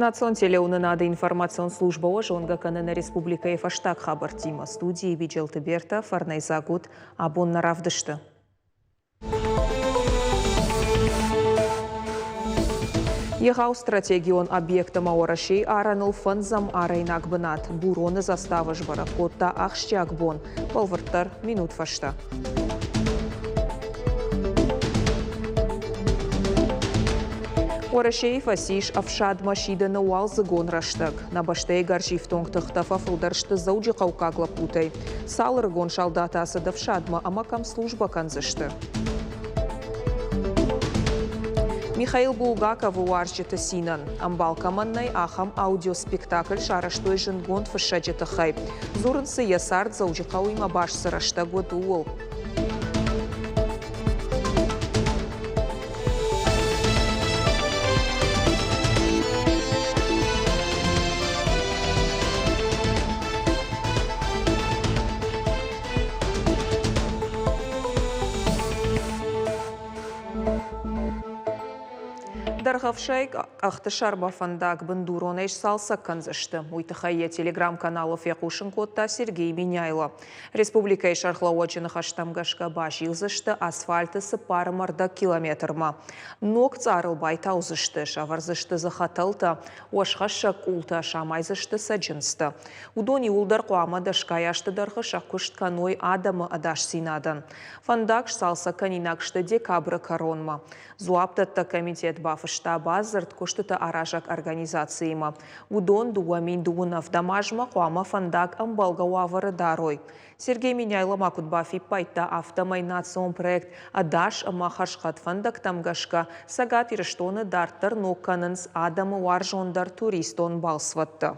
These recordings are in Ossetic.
Национ телеуынынады информацион службӕ уӕ зонгӕ кӕны нӕ республикӕйы фӕстаг хабӕрттимӕ. Студийы Биджелты Бертӕ, фӕрнӕйдзаг ут абон нӕ равдысты. Егъау стратегион объект ӕмӕ Уӕрӕсейы арӕныл фӕндзӕм арӕйнаг бынат Буроны заставӕ сбӕрӕг кодта ахсджиаг бон, бӕлвырддӕр минут фӕстӕ. Уӕрӕсейы фӕцис ӕфсадмӕ сидыны уалдзыгон рӕстӕг. Нӕ бӕстӕйы гӕрзифтонг тыхтӕ фӕфылдӕр сты дзӕуджыхъӕуккаг лӕппутӕй. Цал ӕрыгон салдаты ацыд ӕфсадмӕ ӕмӕ кӕм службӕ кӕндзысты? Михаил Булгаковы уарзджыты цинӕн, ӕмбал кӕмӕн нӕй, ахӕм аудиоспектакль сарӕзтой зындгонд фыссӕджы тыххӕй. Дзурынц дзы йӕ цард Дзӕуджыхъӕуимӕ баст цы рӕстӕг уыд, ууыл. Дӕргъӕвсӕй къӕхтысӕрмӕ фӕндаг бындуронӕй сцалцӕг кӕндзысты. Уый тыххӕй йӕ телеграм-каналы фехъусын кодта Сергей Меняйло. Республикӕйы сӕргълӕууӕджы ныхӕстӕм гӕсгӕ базилдзысты асфальты цыппарӕм ӕрдӕг километрмӕ. Ног цъарыл байтаудзысты, сӕвӕрдзысты дзы хӕтӕлтӕ, уӕзхӕссӕг къултӕ, самайдзысты цӕджындзтӕ. Уыдон иууылдӕр хъуамӕ дӕсгай азты дӕргъы сӕ куыст кӕной адӕмы ӕдасдзинадӕн. Фӕндаг сцалцӕг кӕнинаг сты декабры кӕронмӕ. Дзуапдӕттӕг комитет бафыста бадзырд куыстытӕ аразӕг организациимӕ. Уыдон 2017 азмӕ хъуамӕ фӕндаг ӕмбӕлгӕ уавӕры дарой. Сергей Меняйло ма куыд бафиппайдта, афтӕмӕй национ проект Ӕдас ӕмӕ хӕрзхъӕд фӕндӕгтӕм гӕсгӕ Цӕгат Ирыстоны дарддӕр ног кӕнынц адӕмы уарзондӕр туристон балцвӕдтӕ.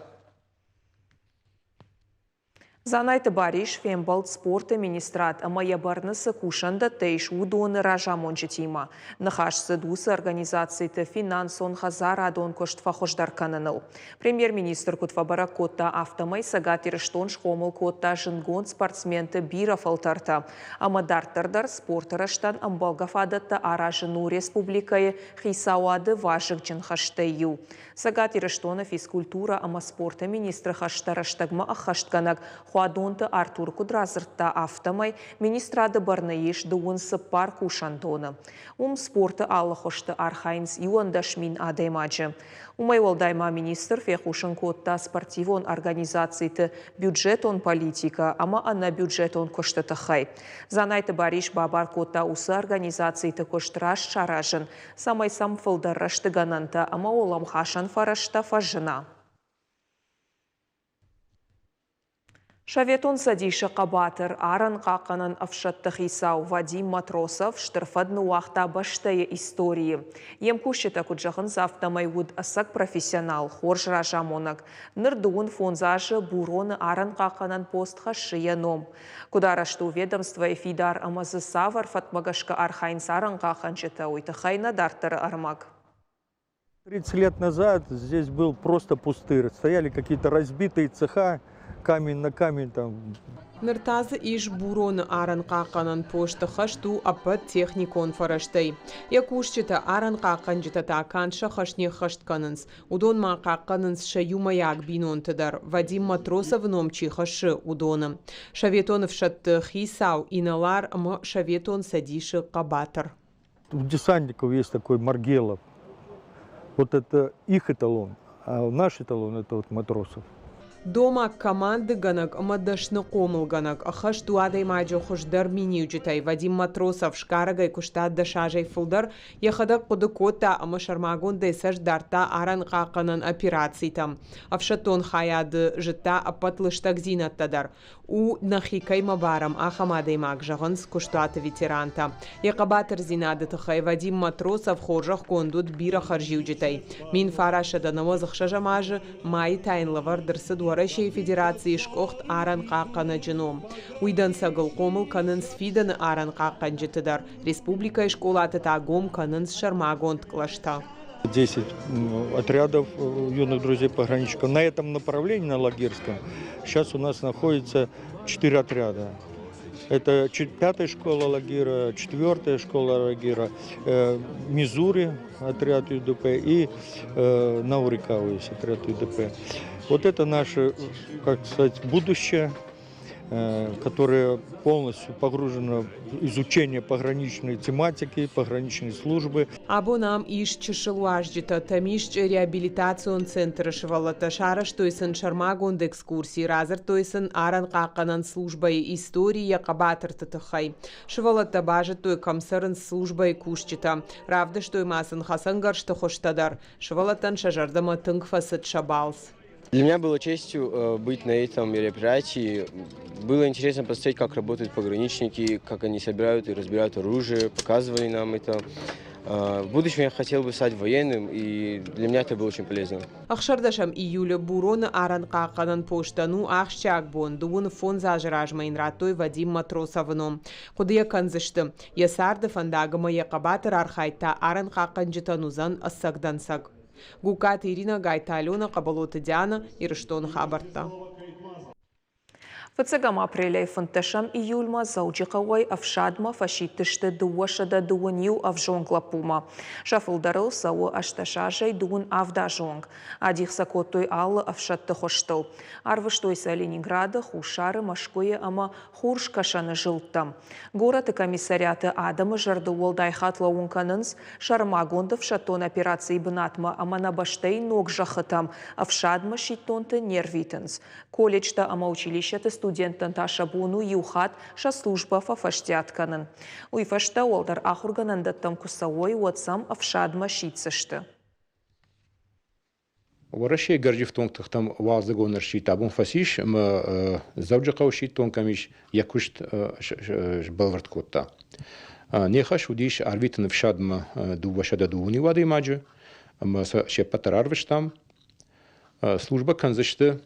Дзанайты Барис фембӕлд спорты министрад ӕмӕ йӕ бӕрны цы кусӕндӕттӕ ис, уыдоны разамонджытимӕ. Ныхас цыд уыцы организациты финансон-хӕдзарадон куыст фӕхуыздӕр кӕныныл. Премьер-министр куыд фӕбӕрӕг кодта, афтӕмӕй Цӕгат Ирыстон схъомыл кодта зындгонд спортсменты бирӕ фӕлтӕртӕ ӕмӕ дарддӕр дӕр спорты рӕзтӕн ӕмбӕлгӕ фадӕттӕ аразын у республикӕйы хицауады вазыгджын хӕстӕй иу. Цӕгат Ирыстоны физкультурӕ ӕмӕ спорты министры хӕстӕ рӕстӕгмӕ ӕххӕстгӕнӕг Хуадонты Артур куыд радзырдта, афтӕмӕй министрады бӕрны ис дыууын цыппар кусӕндоны. Уым спорты алы хуызты архайынц 11 000 адӕймаджы. Уымӕй уӕлдай ма министр фехъусын кодта спортивон организациты бюджетон политикӕ ӕмӕ ӕнӕбюджетон куысты тыххӕй. Дзанайты Барис бабар кодта уыцы организациты куыст раст саразын, цӕмӕй сӕм фылдӕр рӕстгӕнӕнтӕ ӕмӕ уӕлӕмхасӕн фӕрӕзтӕ фӕзына. Советон Цӕдисы хъӕбатыр арӕнхъахъхъӕнӕн ӕфсӕдты хицау Вадим Матросов стыр фӕд ныууагъта бӕстӕйы историйы. Йе мкусджытӕ куыд зӕгъынц, афтӕмӕй уыд ӕцӕг профессионал, хорз разамонӕг. Ныр дыууын фондз азы Буроны арӕнхъахъхъӕнӕн пост хӕссы йӕ ном. Куыд арӕзт у ведомствойы фидар ӕмӕ дзы цавӕр фӕткмӕ гӕсгӕ архайынц арӕнхъахъхъӕнджытӕ, уый тыххӕй нӕ дарддӕры ӕрмӕг. 30 лет назад здесь был просто пустырь. Стояли какие-то разбитые цеха, камень на камень там. Ныр та дзы ис Буроны арӕнхъахъхъӕнӕн посты хӕст у ӕппӕт техникон фӕрӕзтӕй. Йӕ кусджытӕ, арӕнхъахъхъӕнджытӕ та канд сӕ хӕс не ххӕст кӕнынц, Уыдон ма хъахъхъӕнынц сӕ иумӕйаг бинонты дӕр, Вадим Матросовы ном чи хӕссы, уыдоны. Советон ӕфсӕдты хицау, инӕлар ӕмӕ Советон Цӕдисы хъӕбатыр. У десантников есть такой Маргелов. Вот это их эталон, а наш эталон это вот Матросов. Домаг командыгӕнӕг ӕмӕ дӕсны хъомылгӕнӕг ӕххӕст у адӕймаджы хуыздӕр миниуджытӕй. Вадим Матросов сгарӕгӕй куыста дӕс азӕй фылдӕр, Йӕхӕдӕг хъуыды кодта ӕмӕ сӕрмагондӕй цӕст дардта арӕнхъахъхъӕнӕн операцитӕм. Ӕфсӕддон хайады зыдта ӕппӕт лыстӕгдзинӕдтӕ дӕр. У, нӕхи кӕимӕ барӕм, ахӕм адӕймаг, зӕгъынц куыстуаты ветерантӕ. Йӕ хъӕбатырдзинады тыххӕй Вадим Матросов хорзӕхгонд уыд бирӕ хӕрзиуджытӕй. 1996 азы майы та йын лӕвӕрд ӕрцыд Уӕрӕсейы Федерацийы сгуыхт арӕнхъахъхъӕнӕджы ном. Уый дӕнцӕгыл хъомыл кӕнынц фидӕны арӕнхъахъхъӕнджыты дӕр. Республикӕйы скъолаты та гом кӕнынц сӕрмагонд кълӕстӕ. 10 отрядов юных друзей пограничников. На этом направлении, на Лагерском, сейчас у нас находится 4 отряда. Это пятая школа Алагира, четвертая школа Алагира, Мизури отряд ЮДП и Наурикау есть отряд ЮДП. Вот это наше, как сказать, будущее, которое полностью погружено в изучение пограничной тематики, пограничной службы. Абон ам ис чысыл уазджытӕ, Тӕмисчъы реабилитацион центры сывӕллӕттӕ сарӕзтой сын сӕрмагонд экскурси, радзырдтой сын арӕнхъахъхъӕнӕн службӕйы истори йӕ хъӕбатырты тыххӕй. Сывӕллӕттӕ базыдтой, кӕм цӕрынц службӕйы кусджытӕ. Равдыстой ма сын хӕцӕнгӕрзты хуызтӕ дӕр. Сывӕллӕттӕн сӕ зӕрдӕмӕ тынг фӕцыд сӕ балц. Для меня было честью быть на этом мероприятии. Было интересно посмотреть, как работают пограничники, как они собирают и разбирают оружие, показывали нам это. В будущем я хотел бы стать военным, и для меня это было очень полезно. 16 июлы Буроны арӕнхъахъхъӕнӕн постӕн у ахсджиаг бон. 25 азы размӕ йын радтой Вадим Матросовы ном. Хъуыды йӕ кӕндзысты. Йӕ царды фӕндаг ӕмӕ йӕ хъӕбатыр архайд та арӕнхъахъхъӕнджытӕн уыдзӕн ӕцӕг дӕнцӕг. Гугкаты Ирина, Гайты Алена, Хъӕбӕлоты Диана, Ирыстоны хабӕрттӕ. Фыццӕгӕм апрелӕй 15 июльмӕ Дзӕуджыхъӕуӕй ӕфсадмӕ фӕсидтысты 221 ӕвзонг лӕппумӕ. Сӕ фылдӕрыл цӕуы 18 азӕй 27 азы онг. Адих сӕ кодтой алы ӕфсӕдты хуызтыл. Арвыстой сӕ Ленинграды, Хуссары, Мӕскуыйы ӕмӕ Хурскӕсӕны зылдтӕм. Горӕты комиссариаты адӕмы зӕрдыл уӕлдай хатт лӕууын кӕнынц, сӕрмагонд ӕфсӕддон операцийы бынатмӕ ӕмӕ нӕ бӕстӕйы ног зӕххытӕм ӕфсадмӕ сидтонты не рвитынц. Колледжтӕ ӕмӕ училищӕты студенттӕн та сӕ бон у иу хатт сӕ службӕ фӕфӕстиат кӕнын. Уый фӕстӕ уӕлдӕр ахуыргӕнӕндӕттӕм куы цӕуой, уӕд сӕм ӕфсадмӕ сиддзысты. Уӕрӕсейы гӕрзифтонг тыхтӕм уалдзыгон ӕрсидт абон фӕцис ӕмӕ Дзӕуджыхъӕуы сидтон къамис йӕ куыст сбӕлвырд кодта. Не хӕс уыдис арвитын ӕфсадмӕ 221 адӕймаджы ӕмӕ сӕ се ппӕт дӕр арвыстам. Службӕ кӕндзысты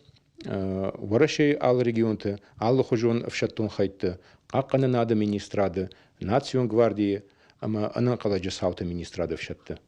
Уӕрӕсейы алы регионты алыхуызон ӕфсӕддон хӕйтты, Хъахъхъӕнынады министрады, Национ гвардийы ӕмӕ Ӕнӕнхъӕлӕджы цауты министрады ӕфсӕдты.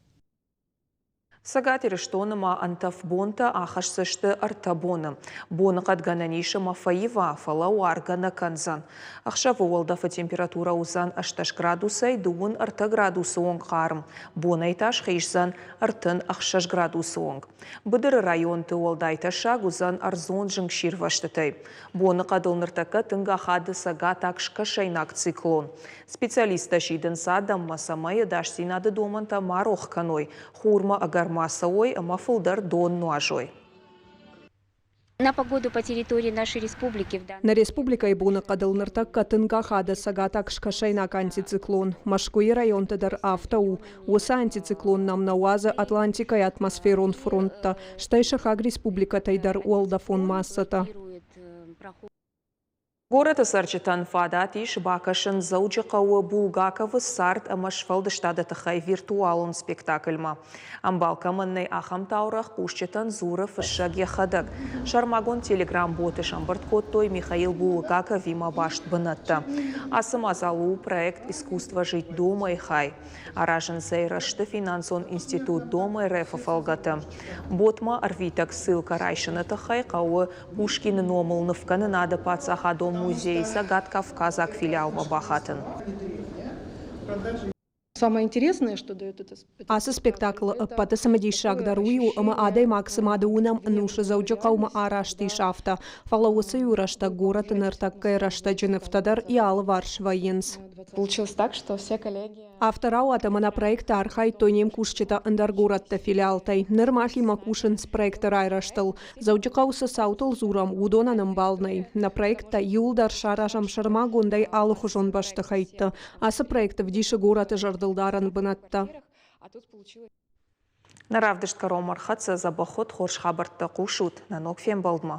Цӕгат Ирыстоны ма ӕнтӕф бонтӕ ахӕсдзысты ӕртӕ боны. Боныхъӕд гӕнӕн ис ӕмӕ фӕива, фӕлӕ уаргӕ нӕ кӕндзӕн. Ӕхсӕвы уӕлдӕфы температурӕ уыдзӕн 18 градусӕй 33 градусы онг хъарм, бонӕй та схиздзӕн 36 градусы онг. Быдыры районты уӕлдай тӕссаг уыдзӕн ӕрдзон зынгсирвӕзтытӕй. Боныхъӕдыл ныртӕккӕ тынг ахады цӕгатаг-скӕсӕйнаг циклон. Специалисттӕ сидынц адӕммӕ, цӕмӕй ӕдасдзинады домӕнтӕ ма рох кӕной, хурмӕ ӕгӕр ма цӕуой ӕмӕ фылдӕр дон нуазой. На погоду по территории нашей республики в Нӕ республикӕйы боныхъӕдыл ныртӕккӕ тынг ахады цӕгатаг-скӕсӕйнаг антициклон. Мӕскуыйы районты дӕр афтӕ у. Уыцы антициклон нӕм нӕ уадзы Атлантикӕйы атмосферон фронттӕ, стӕй сыхаг республикӕтӕй дӕр уӕлдӕфон массӕтӕ. Горӕты цӕрджытӕн фадат ис бакӕсын Дзӕуджыхъӕуы Булгаковы цард ӕмӕ сфӕлдыстады тыххӕй виртуалон спектакльмӕ. Ӕмбал кӕмӕн нӕй, ахӕм таурӕгъ хъусджытӕн дзуры фыссӕг йӕхӕдӕг. Сӕрмагонд телеграм-боты сӕмбырд кодтой Михаил Булгаковимӕ баст бынӕттӕ. Ацы мадзал у проект «Искусство жить дома»-йы хай. Аразынц ӕй Рӕзты финансон институт Дом РФ-ы фӕлгӕты. Ботмӕ ӕрвитӕг ссылкӕ райсыны тыххӕй хъӕуы Пушкины номыл нывкӕнынады паддзахадон музейы Цӕгат-Кавказаг филиалмӕ бахатын. Самое интересное, что дает это Ацы спектаклы ӕппӕты цымыдисагдӕр уый у, ӕмӕ адӕймаг цыма дыууынӕм ӕнусы Дзӕуджыхъӕумӕ арӕзт ис, афтӕ. Фӕлӕ уыцы иу рӕстӕг горӕты ныртӕккӕйы рӕстӕджы нывтӕ дӕр йӕ алыварс вӕййынц. Получилось так, что все коллеги Афтӕ рауад, ӕмӕ нӕ проекты архайдтой не мкусджытӕ ӕндӕр горӕтты филиалтӕй. Ныр махимӕ кусынц проекты райрӕзтыл. Дзӕуджыхъӕуы цы цаутыл дзурӕм, уыдонӕн ӕмбал нӕй. Нӕ проекттӕ иууылдӕр саразӕм сӕрмагондӕй алыхуызон бӕстыхӕйтты. Ацы проект ӕвдисы горӕты зӕрдылдарӕн бынӕттӕ. Нӕ равдыст кӕронмӕ ӕрхӕццӕ дзӕбӕх уыд, хорз хабӕрттӕ хъусут нӕ ног фембӕлдмӕ.